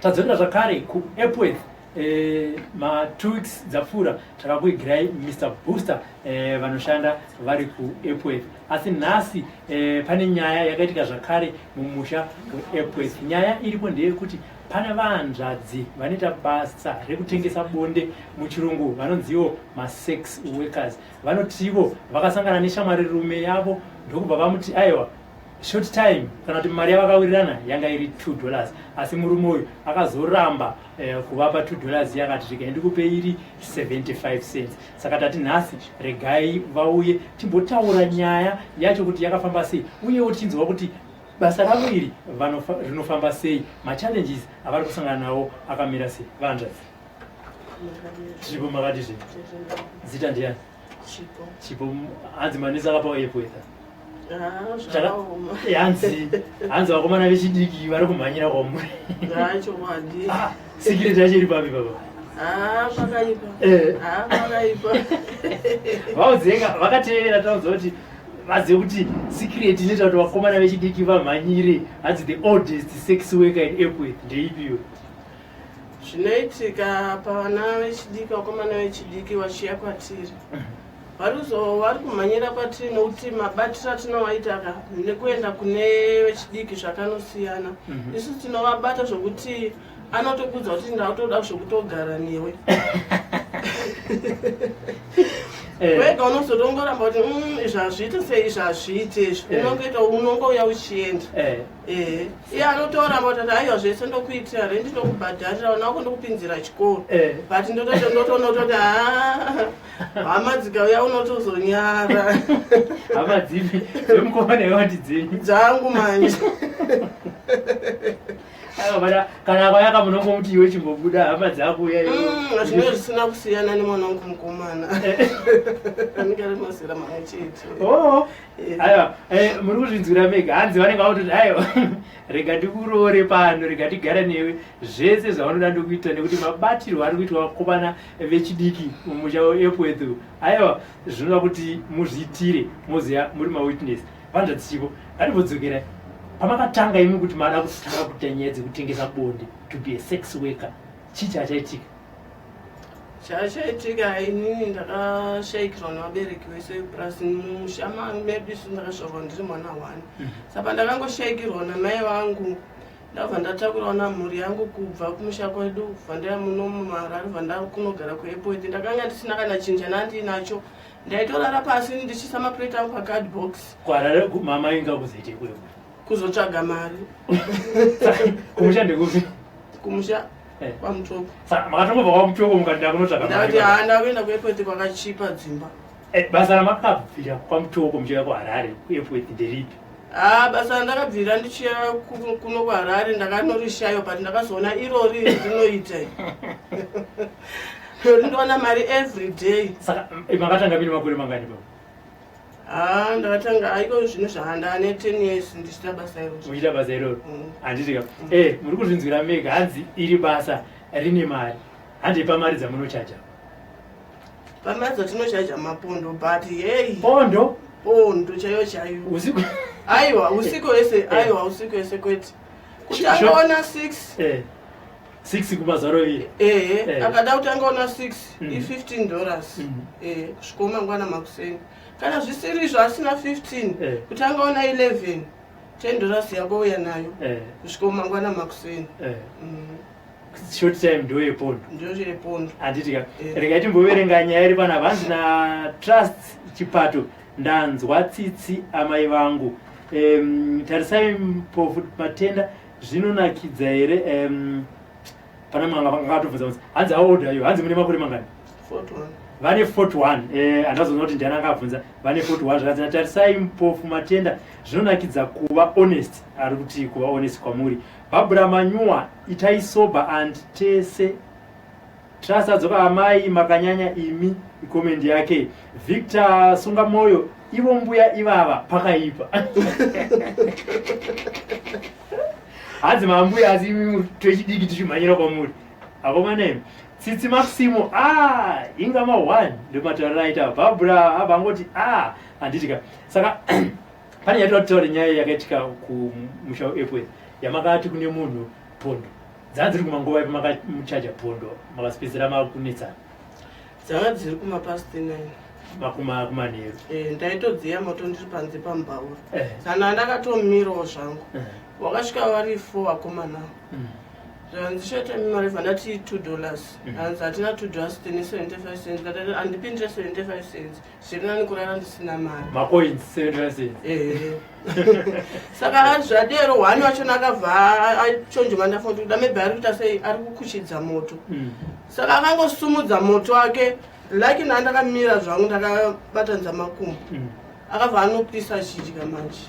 Tadzokera zvakare kuEpworth. Ma 2 weeks dzapfuura takakuigirai Mr Booster, vanoshanda vari kuEpworth, asi nhasi pane nyaya yakaitika zvakare mumusha weEpworth. Nyaya iripo ndeyekuti pane vanzvadzi vanoita basa rekutengesa bonde, muchirungu vanonziwo masex workers. Vanotivo vakasangana neshamwari rume yavo, ndokubva vamuti aiwa, short time, kana kuti mari yavakawirirana yanga iri $2, asi murume uyu akazoramba kuvapa $2, yakati regai ndikupe iri 75 cents. Saka tati nhasi regai vauye timbotaura nyaya yacho kuti yakafamba sei, uyewo tichinzwa kuti basa ravo iri rinofamba sei, machallenges avari kusangana nawo akamira sei. Vanzvadzi Chipo, makati zve zita ndiani? Chipo. Chipo. Hanzi manesi akapawo Epworth. Ah, zvakaoma. Hanzi vakomana vechidiki vari kumhanyira kwamuri. Chokwadi. Ah, secret yacho iri papi, baba? Ah, pakaipa. Ah, pakaipa. Vaudzenga vakateerera, taudza kuti vazive kuti secret inoita kuti vakomana vechidiki vamhanyire, hanzi the oldest sex worker in Epworth, ndeipiyo? Zvinoitika pavana vechidiki, vakomana vechidiki vachiya kwatiri, vari kumhanyira kwatiri nokuti mabatiro atinovaita ka nekuenda kune vechidiki zvakanosiyana. Isu tinovabata zvokuti anotokudza kuti ndakutoda zvokutogara newe. Wega unozotongoramba kuti izvi hazviite sei, izvi hazviite izvi." Unongoita, unongouya uchienda. Iye anotoramba kuti aiwa, zvese ndokuitira, rendi ndokubhadharira, vana vako ndokupinzira chikoro. But ndotoona kutoti ha, hama dzikauya unotozonyara. Hama dzipi, dzemukomana iwati dzenyu? Dzangu manje. Aiwa, kana akauya kamunongomuti iwe chimbobuda, hama dzakuuya. Zvinenge zvisina kusiyana nemwana wangu mukomana, anenge ari mazera mamwe chete. Oh. Aiwa, muri kuzvinzwira mega. Hanzi vanenge vakutoti aiwa, rega ndikuroore pano, rega ndigare newe, zvese zvaunoda ndokuita, nekuti mabatirwo ari kuitwa vakomana vechidiki mumusha weEpworth, aiwa, zvinoda kuti muzviitire moziva muri mawitness. Vanzvadzi Chipo, ngatimbodzokera pamakatanga imi kuti mada kutanga kuita nyaya dzekutengesa bonde, to be a sex worker. Chii chachaitika? Chachaitika, inini ndakashayikirwa nevabereki vese, plus mumusha medu isu ndakazvarwa ndiri mwana one. Saka ndakangoshayikirwa namai vangu, ndabva ndatakurawo namhuri yangu kubva kumusha kwedu, kubva ndaya muno muHarare, bva ndakunogara kuEpworth. Ndakanga ndisina kana chinhu chanandinacho, ndaitorara pasi ndichiisa mapureti angu pacard box. KuHarare mama inga kuzoite kuepo? Kuzotsvaga mari. Kumusha ndekupi? Kumusha kwaMutoko. Saka makatongobva kwaMutoko mukati ndakunotsvaga mari? Ndakati haa, ndakuenda kuEpworth, kwakachipa dzimba. Basa ramakabvira kwaMutoko muchiuya kuHarare, kuEpworth, nderipi? Ha, basa randakabvira ndichiya kuno kuHarare ndakanorishayiwa, but ndakazoona irori rinoita, rindowana mari every day. Saka makatanga mine makore mangani baba? Ha, ndakatanga aiko zvinhu zvahandane 10 years ndichiita basa iroro. Muchiita basa iroro? Mm. Handiti ka? Muri kuzvinzwira mega, hanzi iri basa rine mari. Handei pamari dzamunochaja. Pamari dzatinochaja mapondo, but hey. Pondo? Pondo chaiyo chaiyo. Usiku? Aiwa, usiku wese, aiwa, usiku wese kwete. Kuti angaona 6. 6 kumazuva roviri? Ehe. Akada kuti angaona 6, i$15. Kusvika mangwana makuseni. Kana zvisiri izvo, asina 15, kuti angaona 11, $10 yako uya nayo kusvika mangwana makuseni. Short time ndo yepondo? Ndo yepondo. Handiti ka? Regai timboverenga nyaya iri panapa. Hanzi naTrust Chipato, "Ndanzwa tsitsi amai vangu. Tarisai Mpofu Matenda, zvinonakidza here?" Pana mumwe angatobvunza kunzi hanzi, "How old are you?" Hanzi mune makore mangani? 41. Vane 41. Handazoona kuti ndiani angabvunza. Vane 41. Zvakanzi naTarisai Mpofu Matenda, "Zvinonakidza kuva honest." Ari kuti kuva honest kwamuri. Barbara Manyuwa, "Itai sober and tese." Trust adzoka, "Amai makanyanya imi," icomment yake. Victor Sungamoyo, "Ivo mbuya ivava pakaipa." Hanzi mambuya, asi imi twechidiki tichimhanyira kwamuri akomana imi. Tsitsi Maximo, "A inga ma1," ndomatauriro aita. Barbara abva angoti a. Handiti ka? Saka pane yatoda kutaura, nyaya yakaitika kumusha weEpworth yamakati kune munhu pondo. Dzanga dziri kumanguva ipi makamuchaja pondo makasipedzera makunetsana? Dzanga dziri kumapast 9. Makuma kumanheru. Eh, ndaitodziya moto ndiri panze pambaura. Sana ndakatomirawo zvangu. Wakasvika vari 4 vakomana. Zvanzi shota mari vandati $2. Hanzi hatina $2 tine 75 cents. Ndati andipindire 75 cents. Zviri nani kurara ndisina mari. Macoins 75 cents. Eh. Saka zvadero one wachona akabva achonjoma ndafunga kuti kuda maybe ari kuita sei ari kukuchidza moto. Saka akangosumudza moto wake like na ndakamira zvangu ndakabatanidza makumbo. Akabva anopisa chidya manje.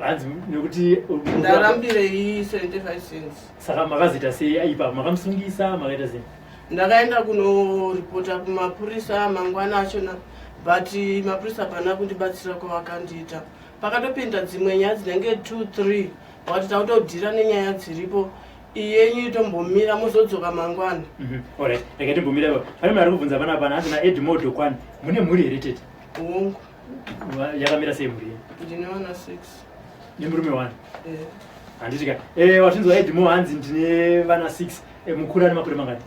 Hanzi nekuti ndarambirei 75 cents. Saka makazoita sei ipapo? Makamusungisa makaita sei? Ndakaenda kunoripota kumapurisa mangwana achona, but mapurisa hapana kundibatsira kwavakandiita. Pakatopinda dzimwe nyaya dzinenge 2 3 vakati takutodhira nenyaya dziripo, iyenyu itombomira muzodzoka mangwana. Alright, rega timbomira ipapo. Pane munhu ari kubvunza panapa, hanzi naEdmodo kwani mune mhuri here tete? Hongu. Yakamira sei mhuri yenyu? Ndine vana 6. Nemurume 1? Eh. Handiti ka. Wazvinzwa Edmo, hanzi ndine vana 6. Mukuru ane makore mangani?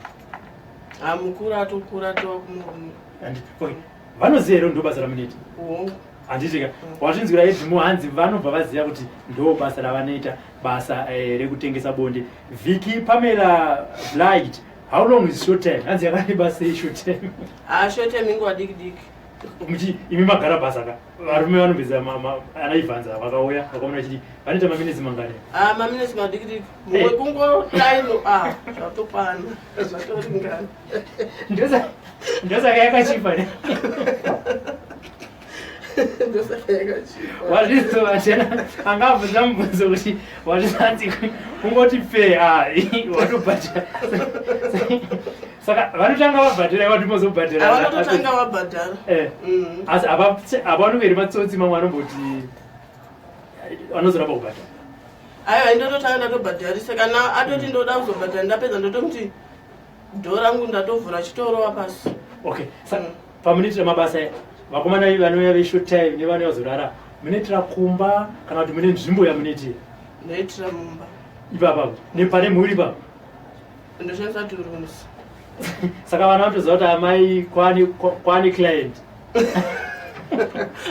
Ha, mukuru atokura atova kumurume. Handiti. Okay. Vanoziva here ndo basa ramunoita? Hongu. Handiti ka. Wazvinzwira Edmo, hanzi vanobva vaziva kuti ndo basa ravanoita, basa rekutengesa bonde. Vicky Pamela Blight, how long is short time? Hanzi yakareba sei short time? Ha, short time inguva diki diki. Muchi imi magara basa ka, varume vanobvisa ana Ivanza vakauya vakaona vachiti vanoita maminitsi mangani? Ah, maminitsi madiki diki. Mumwe kungotaino, ah, zvatokwana, zvatoringana. Ndosaka yakachipa ne. Ndosaka yakachipa. Wazvizovachena angabvunza mubvunzo kuti wazvisanzi kungoti pfe, ah, watobhadhara. Saka vanotanga vabhadhara vati mozobhadhara? Vanototanga vabhadhara. Asi havanove here matsotsi mamwe anomboti vanozoramba kubhadhara? Aiwa, indototanga ndatobhadharisa. Kana atoti ndoda kuzobhadhara ndapedza, ndotomuti dhoo rangu ndatovhura, chitorova pasi. Okay, saka pamunoitira mabasa vakomana vanouya veshort time nevanouya kuzorara, munoitira kumba kana kuti mune nzvimbo yamunoitira? Ndoitira mumba. Ipapa nepane mhuri ipapo? Ndoshandisa two rooms. Saka vana vanotoziva kuti amai kwane client?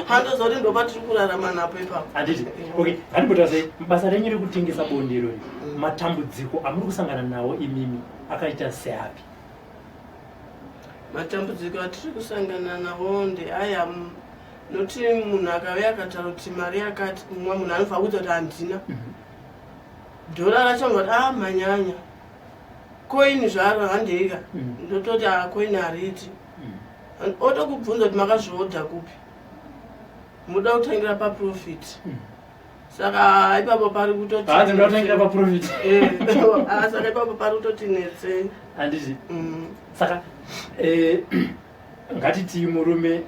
Handoziva kuti ndopatiri kurarama napo ipapo. Handiti. Okay, ngatimbota sei basa renyu rekutengesa bonde irori, matambudziko amuri kusangana nawo imimi akaita seapi? Matambudziko atiri kusangana nawo ndeaya noti munhu akauya akataura kuti mari yakati, mumwe munhu anobva kuudza kuti handina dhora racho, ngoti a manyanya koini zvaro handeika. Ndototi a koini hariiti. Otokubvunza kuti makazviodha kupi, muda kutangira paprofit. Saka ipapo pari kutoti Hanzi ndoda kutangira paprofit. Saka ipapo pari kutoti netsei. Handiti. Saka ngatiti murume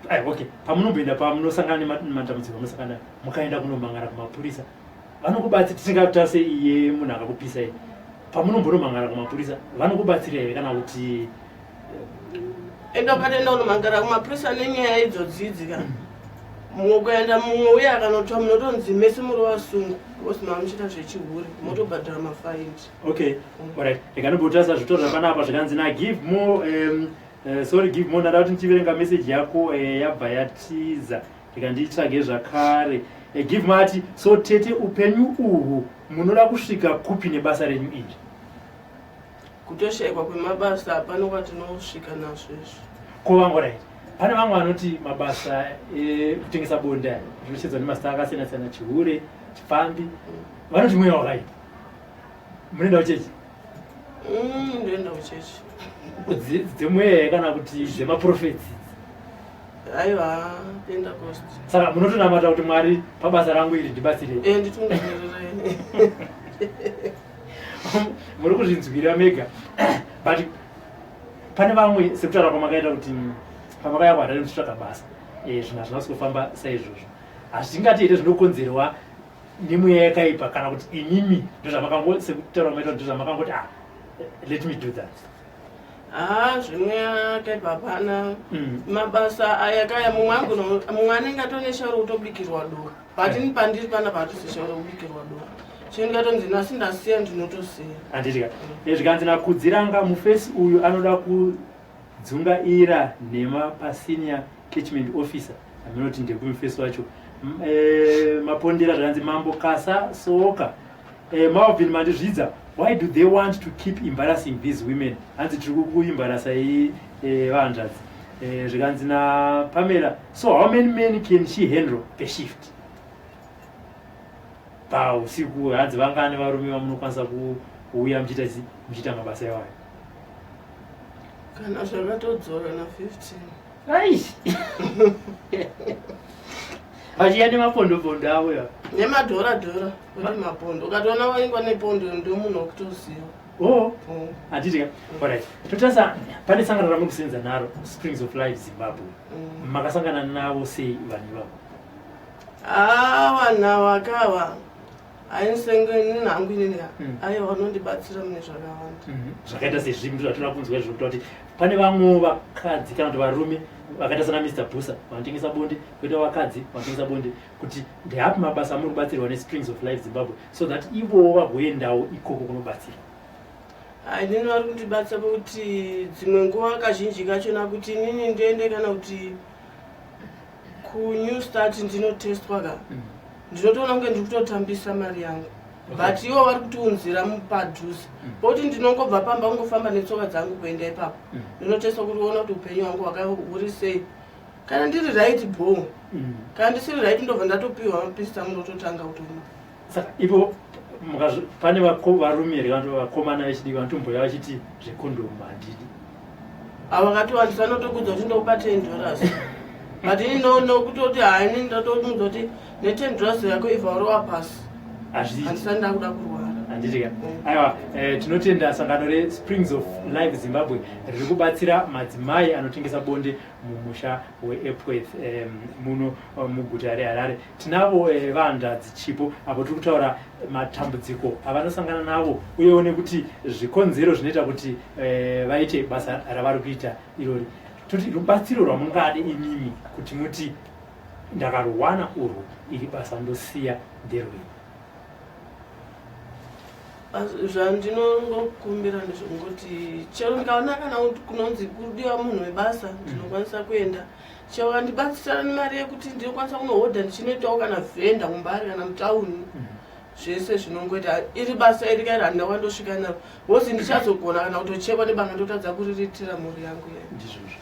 ai, okay, pamunomboenda pamunosangana nematambudziko amunosangana, mukaenda kunomangara kumapurisa vanokubatsira? Tisingata sei iye munhu akakupisa iye, pamunombonomangara kumapurisa vanokubatsira here kana kuti? Enda ukatoenda kunomangara kumapurisa nenyaya idzodzidzi ka, mukaenda mumwe uye akanotsva, munotonzi mese muri vasungu because mamuchiita zvechihure, motobhadhara mafaindi. Okay, alright, rega ndimbotarisa zvitaurwa panapa zvikanzi na Give More, sorry, Give More, ndada kuti ndichiverenga message yako yabva yatiza, rega nditsvage zvakare. Give More ati, so tete, upenyu uhu munoda kusvika kupi nebasa renyu iri? Kutoshayikwa kwemabasa, hapana kwatinosvika nazvo izvo. Ko vamwe, right, pane vamwe vanoti mabasa ekutengesa bonde aya zvinoshedzwa nemazita akasiyana siyana, chihure, chipfambi, vanoti mweya wakaipa. Munoenda kuchechi? Ndoenda kuchechi. Dzemweya kana kuti dzemaprofetsi? Aiwa, Pentecost. Saka munotonamata kuti Mwari, pabasa rangu iri ndibatsirei? Nditungamirirei. Muri kuzvinzwira mega, but pane vamwe sekutaura kwamakaita kuti pamakauya kuHarare muchitsvaga basa, zvinhu hazvina kufamba saizvozvo. Hazvingati here zvinokonzerwa nemweya yakaipa, kana kuti imimi ndozvamakango, sekutaura kwamaita, ndozvamakangoti, ah, let me do that? Ha, zvemweya yakaipa hapana. Mabasa aya kaya, mumwe angu mumwe anenge atone shauro kutobikirwa doro, but ini pandiri panapa hatisi shauro kubikirwa doro. Chero ndikatonzi nhasi ndasiya, ndinotosiya. Handiti ka? Zvikanzi naKudziranga, mufesi uyu anoda kudzungaira nhema pasenior catchment officer. Aminoti ndekumufesi wacho. Mapondera zvakanzi Mambo Kasa Sooka. Malvin Mandizvidza, why do they want to keep embarrassing these women? Hanzi tiri kukuembarasai, vahanzvadzi. Zvikanzi naPamela, so how many men can she handle per shift, pausiku? Hanzi vangani varume vamunokwanisa kuuya muchiita muchiita mabasa iwayo? Kana zvakatodzora na15. Ai, vachiya nemapondopondo avo ya. Nemadhora dhora, kuti mapondo. Ukatoona waingwa nepondo, ndo munhu wekutoziva. Oh. Handiti ka? Alright, totarisa pane sangano ramuri kusenza naro, Springs of Life Zimbabwe. Makasangana navo sei vanhu ivavo? Haa, vanhu ava kava ainisenge nenhangu inini ka. Aiwa, vanondibatsira mune zvakawanda. Zvakaita sezvipi? Zvatinoda kunzwa izvo, kuti pane vamwewo vakadzi kana kuti varume vakaita sana Mr Busa vanotengesa bonde, koita vakadzi vanotengesa bonde, kuti ndeapi mabasa amuri kubatsirwa neSprings of Life Zimbabwe so that ivowo vagoendawo ikoko kunobatsira? Inini vari kundibatsira pakuti dzimwe nguva, kazhinji kachona, kuti inini ndiende kana kuti kuNew Start ndinotestwa ka, ndinotoona kunge ndiri kutotambisa mari yangu. But ivo vari kutiunzira mupadhuze, pokuti ndinongobva pamba, kungofamba netsoka dzangu kuenda ipapo. Ndinotestwa kuti uona kuti upenyu hwangu hwakahuri sei. Kana ndiri right, bo. Kana ndisiri right, ndobva ndatopiwa mapilisi angu, ndototanga kutomwa. Saka ipo pane varume here kana kuti vakomana vechidiki vanotomboya vachiti zvekondomu handidi? Avakatowandisa, anotokudza kuti ndokupa $10, but ini nokutoti haini, ndotomudza kuti ne$10 yako ibva warova pasi. Hazviiti. Handisati ndakuda kurwara. Handiti ka? Aiwa, tinotenda sangano reSprings of Life Zimbabwe riri kubatsira madzimai anotengesa bonde mumusha weEpworth, muno muguta reHarare. Tinavo vahanzvadzi Chipo apo tiri kutaura matambudziko avanosangana navo, uyewo nekuti zvikonzero zvinoita kuti vaite basa ravari kuita irori. Toti rubatsiro rwamungade imimi kuti muti ndakarwana urwu, iri basa ndosiya, nderwei? Zvandinongokumbira ndezvekungoti chero ndikaona kana kunonzi kudiwa munhu webasa, ndinokwanisa kuenda. Chero kandibatsira nemari yekuti ndinokwanisa kunohodha, ndichinoitawo kana vhenda muMbare kana mutauni, zvese zvinongoita. Iri basa iri kairi handina kwandosvika naro, because ndichazogona kana kutochekwa nebanga, ndotadza kuriritira mhuri yangu. Ndizvozvo.